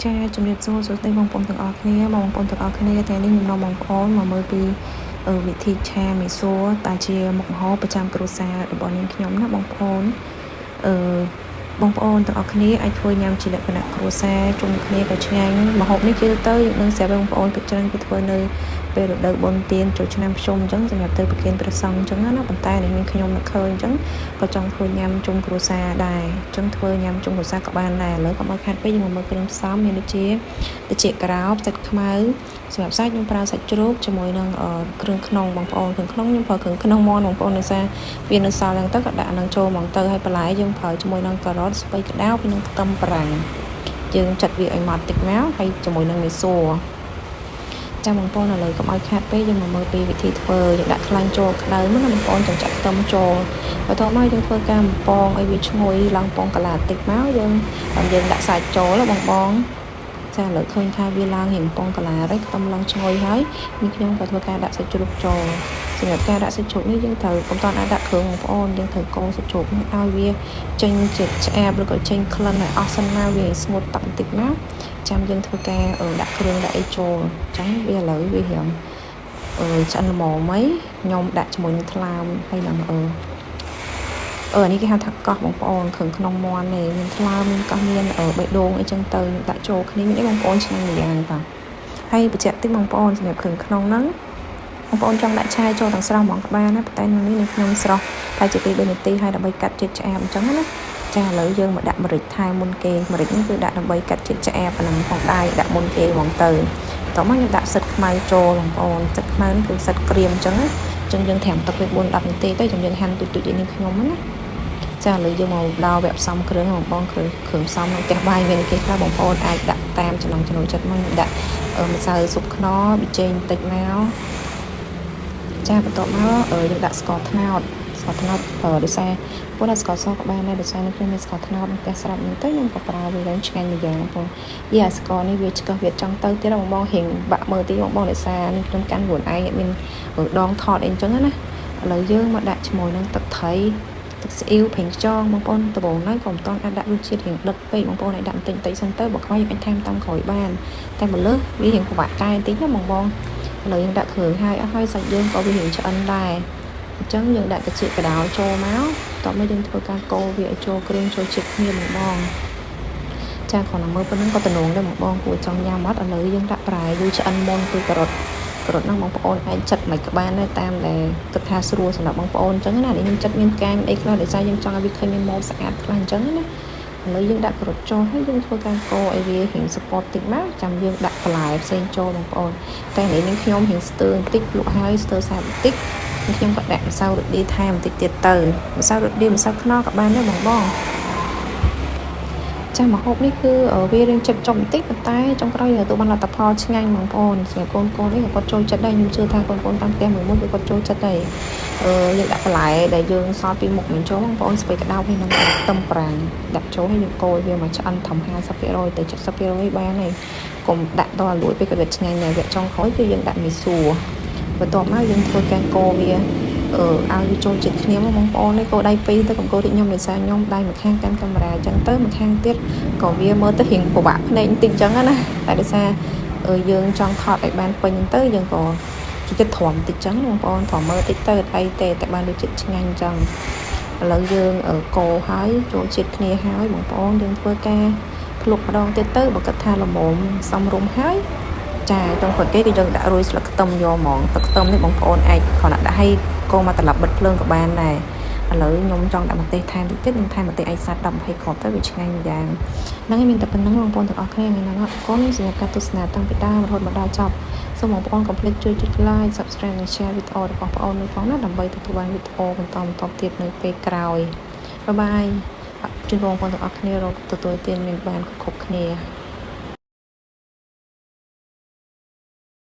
ចាជំរាបសួរសួស្តីបងប្អូនទាំងអស់គ្នាបងប្អូនទាំងអស់គ្នាថ្ងៃនេះខ្ញុំនាំបងប្អូនមកមើលពីវិធីឆាមីសួរតែជាមុខម្ហូបប្រចាំគ្រួសាររបស់នាងខ្ញុំណាបងប្អូនអឺបងប្អូនទាំងអស់គ្នាអាចធ្វើញ៉ាំជាលក្ខណៈគ្រួសារជុំគ្នាក៏ឆ្ងាញ់ម្ហូបនេះជាទៅយើងនឹងស្រាប់បងប្អូនពិច្រើនគេធ្វើនៅពេលរដូវបុណ្យទានចូលឆ្នាំភ្ជុំអញ្ចឹងសម្រាប់ទៅប្រគេនព្រះសង្ឃអញ្ចឹងណាប៉ុន្តែនេះនាងខ្ញុំនឹកឃើញអញ្ចឹងក៏ចង់ធ្វើញ៉ាំជុំគ្រួសារដែរអញ្ចឹងធ្វើញ៉ាំជុំគ្រួសារក៏បានដែរឥឡូវកុំឲ្យខាត់ពេកយើងមកមើលគ្រឿងផ្សំមានដូចជាត្រចៀកក្រោបសាច់ខ្មៅសម្រាប់សាច់ខ្ញុំប្រើសាច់ជ្រូកជាមួយនឹងគ្រឿងក្នុងបងប្អូនគ្រឿងក្នុងខ្ញុំប្រើគ្រឿងក្នុងមាន់បងប្អូនដោយសារវានៅសល់ហ្នឹងទៅក៏ដាក់នឹងចូលហ្មងទៅហើយបន្លែយើងប្រើជាមួយនឹងការ៉ុតស្ពៃក្តៅហើយនឹងខ្ទឹមបារាំងយើងចាត់វាឲ្យម៉ត់តិចមកហើយជាមួយនឹងមីសួរចាំបងប្អូនឥឡូវកុំឲ្យខាតពេកយើងមកមើលពីវិធីធ្វើយើងដាក់ខ្លាញ់ចូលក្តៅមកណាបងប្អូនចាំចាក់ខ្ទឹមចូលបន្ទាប់មកយើងធ្វើការបំពងឲ្យវាឈ្ងុយឡើងពងកាឡាតិចមកយើងយើងដាក់សាច់ចូលបងបងចាឥឡូវឃើញថាវាឡើងរៀងពងកាឡាហើយខ្ទឹមឡើងឈ្ងុយហើយនេះខ្ញុំក៏ធ្វើការដាក់សាច់ជ្រូកចូលសម្រាប់ការដាក់សាច់ជ្រូកនេះយើងត្រូវកុំតន់អាចដាក់គ្រឿងបងប្អូនយើងត្រូវកូរសាច់ជ្រូកនេះឲ្យវាចេញជាតិឆ្អាបឬក៏ចេញក្លិនឲ្យអស់សិនមកវាស្ងួតទឹកបន្តិចមកចាំយើងធ្វើការដាក់គ្រឿងដាក់អីចូលអញ្ចឹងវាឥឡូវវារៀងអឺឆ្អិនល្មមអីខ្ញុំដាក់ជាមួយនឹងថ្លើមហើយនឹងអឺអឺនេះគេហៅថាកោះបងប្អូនគ្រឿងក្នុងមាន់នេះមានថ្លើមមានកោះមានបេះដូងអីចឹងទៅដាក់ចូលគ្នាមានអីបងប្អូនឆ្ងាញ់ម្យ៉ាងតាហើយបញ្ជាក់តិចបងប្អូនសម្រាប់គ្រឿងក្នុងហ្នឹងបងប្អូនចង់ដាក់ឆាយចូលទាំងស្រស់ហ្មងក៏បានណាប៉ុន្តែនៅនេះនៅខ្ញុំស្រស់តែជា2 3នាទីហើយដើម្បីកាត់ជាតិឆ្អាបអញ្ចឹងណាចាឥឡូវយើងមកដាក់ម្រេចថែមមុនគេម្រេចនេះគឺដាក់ដើម្បីកាត់ជាតិឆ្អាបអានឹងផងដែរដាក់មុនគេហ្មងទៅតោះមកខ្ញុំដាក់សិតខ្មៅចូលបងប្អូនសិតខ្មៅនេះគឺសិតក្រៀមអញ្ចឹងណាអញ្ចឹងយើងត្រាំទឹកវា4 10នាទីទៅចាំយើងហាន់ទូចៗនេះខ្ញុំណាចាឥឡូវយើងមកដល់វគ្គផ្សំគ្រឿងបងបងគ្រឿងគ្រឿងផ្សំក្នុងផ្ទះបាយមានគេខ្លះបងប្អូនអាចដាក់តាមចំណង់ចំណូលចិត្តមកខ្ញុំដាក់ម្សៅស៊ុបខ្នុរប៊ីចេងបន្តិចមកចាបន្ទាប់មកយើងដាក់ស្ករត្នោតស្ករត្នោតប្រើដោយសារពួកដាក់ស្ករសក៏បានដែរដោយសារនេះខ្ញុំមានស្ករត្នោតនៅផ្ទះស្រាប់ហ្នឹងទៅខ្ញុំក៏ប្រើវាឡើងឆ្ងាញ់មួយយ៉ាងបងប្អូនយីអាស្ករនេះវាឆ្កឹះវាចង់ទៅទៀតបងបងរៀងបាក់មើលទីបងបងដោយសារនេះខ្ញុំកាន់ខ្លួនឯងអត់មានដងថតអីអញ្ចឹងណាឥឡូវយើងមកដាក់ជាមួយនឹងទឹកត្រីទឹកស្អ៊ីវប្រេងខ្យងបងប្អូនដំបូងហ្នឹងក៏មិនទាន់អាចដាក់រសជាតិរៀងដិតពេកបងប្អូនអាចដាក់បន្តិចបន្តិចសិនទៅបើខ្វះយើងអាចថែមតាមក្រោយបានតែមកលើសវារៀងពិបាកកែបន្តិចណាបងបងឥឡូវយើងដាក់គ្រឿងហើយអស់ហើយសាច់យើងក៏វារៀងឆ្អិនដែរអញ្ចឹងយើងដាក់ត្រចៀកកដោចូលមកតោះមកយើងធ្វើការកូរវាឲ្យចូលគ្រឿងចូលជាតិគ្នាបងបងចាគ្រាន់តែមើលប៉ុណ្្នឹងក៏តំណងដែរបងបងគួរចង់ញ៉ាំអត់ឥឡូវយើងដាក់ប្រែយូរឆ្អិនមុនគឺការ៉ុតការ៉ុតហ្នឹងបងប្អូនអាចចិត្តមិនក៏បានដែរតាមដែលគិតថាស្រួលសម្រាប់បងប្អូនអញ្ចឹងណានេះខ្ញុំចិត្តមានផ្កាមានអីខ្លះដោយសារយើងចង់ឲ្យវាឃើញមានម៉ូតស្អាតខ្លះអញ្ចឹងណាឥឡូវយើងដាក់ការ៉ុតចូលហើយយើងធ្វើការកូរឲ្យវារៀង support តិចមកចាំយើងដាក់បន្លែផ្សេងចូលបងប្អូនតែនេះនឹងខ្ញុំរៀងស្ទើរបន្តិចលក់ហើយស្ទើរសាបបន្តិចខ្ញុំក៏ដាក់ម្សៅរ៉ូឌីថែមបន្តិចទៀតទៅម្សៅរ៉ូឌីម្សៅខ្នុរក៏បានដែរបងបងចាស់ម្ហូបនេះគឺវារៀងចិត្តចុំបន្តិចប៉ុន្តែចុងក្រោយយើងទទួលបានលទ្ធផលឆ្ងាញ់បងប្អូនសម្រាប់កូនកូននេះក៏គាត់ចូលចិត្តដែរខ្ញុំជឿថាកូនកូនតាមផ្ទះមួយមួយគឺគាត់ចូលចិត្តដែរអឺយើងដាក់បន្លែដែលយើងសល់ពីមុខមិនចូលបងប្អូនស្ពៃក្តោបហើយនឹងខ្ទឹមប្រាំងដាក់ចូលហើយយើងកូរវាមកឆ្អិនត្រឹម50%ទៅ70%បានហើយកុំដាក់ដល់លួយពេកក៏វាឆ្ងាញ់ដែរវគ្គចុងក្រោយគឺយើងដាក់មីសួរបន្ទាប់មកយើងធ្វើការកូរវាអឺឲ្យវាចូលចិត្តគ្នាមកបងប្អូននេះកូរដៃពីរទៅកុំកូរតិចខ្ញុំដោយសារខ្ញុំដៃមួយខាងកាន់កាមេរ៉ាអញ្ចឹងទៅមួយខាងទៀតក៏វាមើលទៅរៀងពិបាកភ្នែកបន្តិចអញ្ចឹងណាតែដោយសារយើងចង់ថតឲ្យបានពេញទៅយើងក៏ចិត្តទ្រាំតិចចឹងបងប្អូនទ្រាំមើលតិចទៅអត់អីទេតែបានដូចចិត្តឆ្ងាញ់អញ្ចឹងឥឡូវយើងកូរហើយចូលជាតិគ្នាហើយបងប្អូនយើងធ្វើការភ្លុកម្ដងទៀតទៅបើគិតថាល្មមសមរម្យហើយចាចុងក្រោយគេគឺយើងដាក់រួយស្លឹកខ្ទឹមយកហ្មងទឹកខ្ទឹមនេះបងប្អូនអាចគ្រាន់តែដាក់ឲ្យកូរមកត្រឡប់បិទភ្លើងក៏បានដែរឥឡូវខ្ញុំចង់ដាក់ម្ទេសថែមតិចទៀតខ្ញុំថែមម្ទេសឯកសាត់10 20គ្រាប់ទៅវាឆ្ងាញ់យ៉ាងហ្នឹងឯងមានតែប៉ុណ្្នឹងបងប្អូនទាំងអស់គ្នាថ្ងៃហ្នឹងអរគុណសម្រាប់ការទស្សនាតាំងពីដើមរហូតមកដល់ចប់សូមបងប្អូនកុំភ្លេចជួយចុច like subscribe និង share វីដេអូរបស់បងប្អូនមួយផងណាដើម្បីទទួលបានវីដេអូបន្តបន្តទៀតនៅពេលក្រោយ bye bye ជូនបងប្អូនទាំងអស់គ្នារកទទួលទានមានបានគ្រប់គ្នា។